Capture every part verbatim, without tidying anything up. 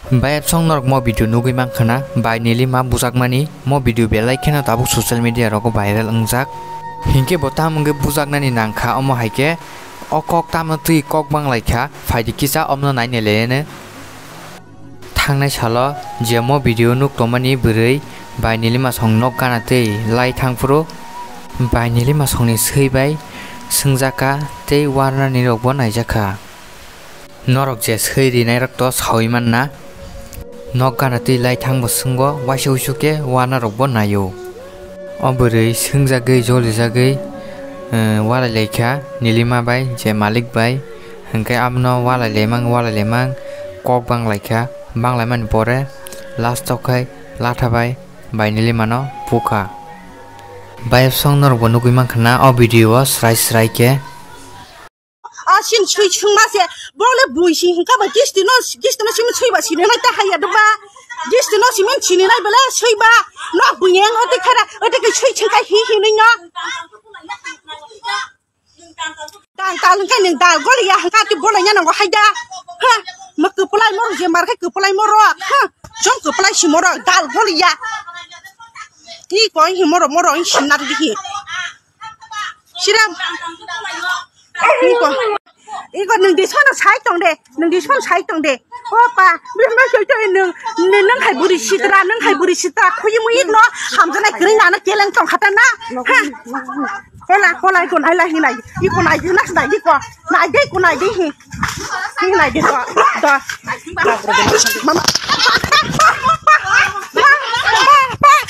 Bayapsong norok mo video nugwi mankha na, bai Nilima bujakmani mo video belai kheno tabuk social media rogo viral wngjak. Hinkhe bo tamo wngwi bujaknani nangkha, omo hai khe o kok tamo twi kok banglaikha, phaidi kisa omono nainai laiano. Thangnai salo je mo video nuk tongmani bwrwi bai Nilima song nok gana twi lai thangphuru, bai Nilima songni swi bai swngjak kha tei warnani rokbo naijak kha. Norok je swi rinai rok to sawi manna. Nok gana twi lai thangbo swngo, waisa uisu khe warna rokbo naio. O bwrwi swngjagwi, jolijagwi, eh, walai laikha Nilima bai je malik bai. Hinkhe abono walai laimang, walai laimang, kok banglaikha. Banglaimani pore last o khai latha bai, bai Nilimano pukha. Bayapsong norokbo nugwi mankha na o video o srai srai khe. A sin sui sungma se, bole bui si hinka ba gisti no, gisti no simi sui ba sini nai ta haya do ba. Gisti no simi sini nai bele sui ba. No bui yang o te khara, o te ke sui singka hi hi nai no. Dal, dal, hingke ning dal goli ya, hingke ati bolai ya nango haida. Ha, ma kupulai moro je mar khai kupulai moro. Ha, jom kupulai si moro, dal goli ya. Iko hi moro, moro hi sinar dihi. Siram. Iko. Iko nung di sono sai tong de, nung di sono sai tong de. Opa, bima sai tong nung, nung, nung hai buri sitra, nung hai buri sitra, khuyi muyi no, hamjana kring nana keleng tong khata na. Ha. Hola, hola, iko nai la hinai. Iko nai di nas nai di ko. Nai di ko nai di hi. Hi nai di ko. Da. Mama.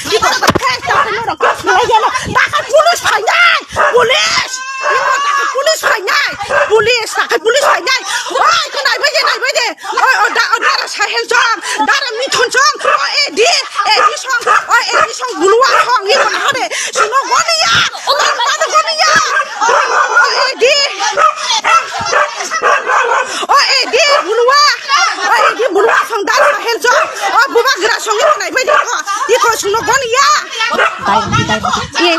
Iko. Police phainai. Police. Iko ta police phainai. Police ta police phainai. Oi, ko nai bai de, nai bai de. Oi, o da, o dara Sahel jong, dara Mithun jong, o A D, A D song, o A D song, bulua song, iko na hade, sino goniya, o mano goniya, o A D, o A D bulua, o A D bulua song, dara Sahel jong, o bubagra song, iko nai bai de ko, iko sino goniya. Dai, dai, dai. Ye,